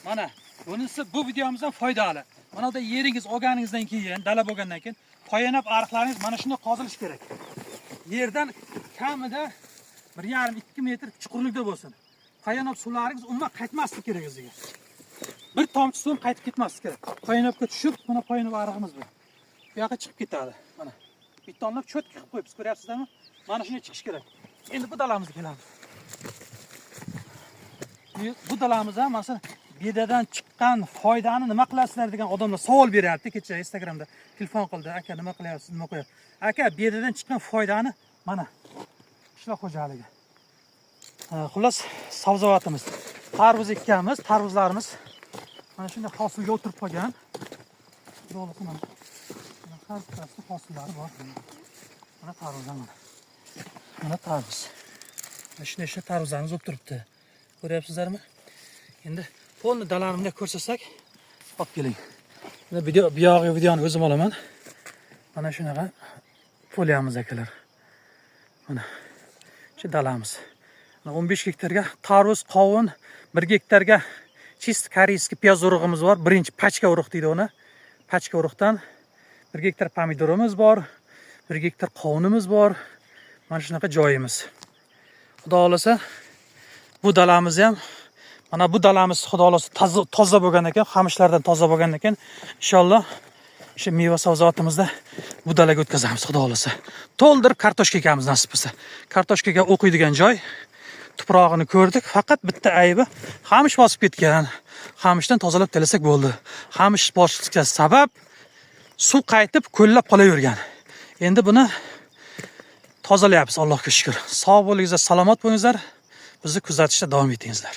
Mana bunisi bu videomizdan foydali. Mana bu yeringiz olganingizdan keyin, dala bo'lgandan keyin poyanab ariqlaringiz mana shunday qozilishi kerak. Yerdan kamida 1,5-2 metr chuqurlikda bo'lsin. Poyanab suvlaringiz umuman qaytmasligi kerak o'ziga. Bir tomchi suv ham qaytib ketmasligi kerak. Poyanobga tushib, mana poyanab arig'imiz bu. Bu yoqqa chiqib ketadi. Mana. Betonlab чётко qilib qo'yibmiz, ko'ryapsizlarmi? Mana shunday chiqish kerak. Endi bu dalamizga kelamiz. Bu dalamiz ham, masalan, bedadan chiqqan foydani nima qilasizlar degan odamlar savol beryapti. Kecha Instagramda telefon qildi: "Aka, nima qilyapsiz, nima qo'yapsiz?" Aka, bedadan chiqqan foydani mana qishloq xo'jaligi. Ha, xullas, sabzavotimiz, tarvuz ekkanmiz, tarvuzlarimiz mana shunday hosilga o'tirib qolgan. Xudo xohlasa, mana har bittasida hosillari bor. Mana tarvuz, mana tarvuz, mana shunday tarvuzlarimiz bo'lib turibdi, ko'ryapsizlarmi? Endi полный dalani bunday ko'rsatsak, olib keling. Endi video, buyog'i videoni o'zim olaman. Mana shunaqa поля miz, akalar. Mana shu dalamiz. Mana 15 gektarga tarvuz, qovun, 1 gektarga чисто корейский piyoz urug'imiz bor. Birinchi пачка urug' deydi uni. Пачка urug'dan 1 gektar pomidorimiz bor, 1 gektar qovunimiz bor. Mana shunaqa joyimiz. Xudo xohlasa, bu dalamiz ham, mana bu dalamiz, xudo xohlasa, toza bo'lgan ekan, qamishlardan toza bo'lgan ekan. Inshaalloh, o'sha meva sabzavotimizni bu dalaga o'tkazamiz, xudo xohlasa. To'ldirib kartoshka ekamiz, nasib bo'lsa. Kartoshkaga o'qiydigan joy. Tuprog'ini ko'rdik. Faqat bitta aybi, qamish bosib ketgan. Qamishdan tozalab tashlasak bo'ldi. Qamish bosishga sabab suv qaytib ko'llab qolavergan. Endi buni tozalayapmiz, Allohga shukr. Sog' bo'lingizlar, salomat bo'lingizlar. Bizni kuzatishda davom etingizlar.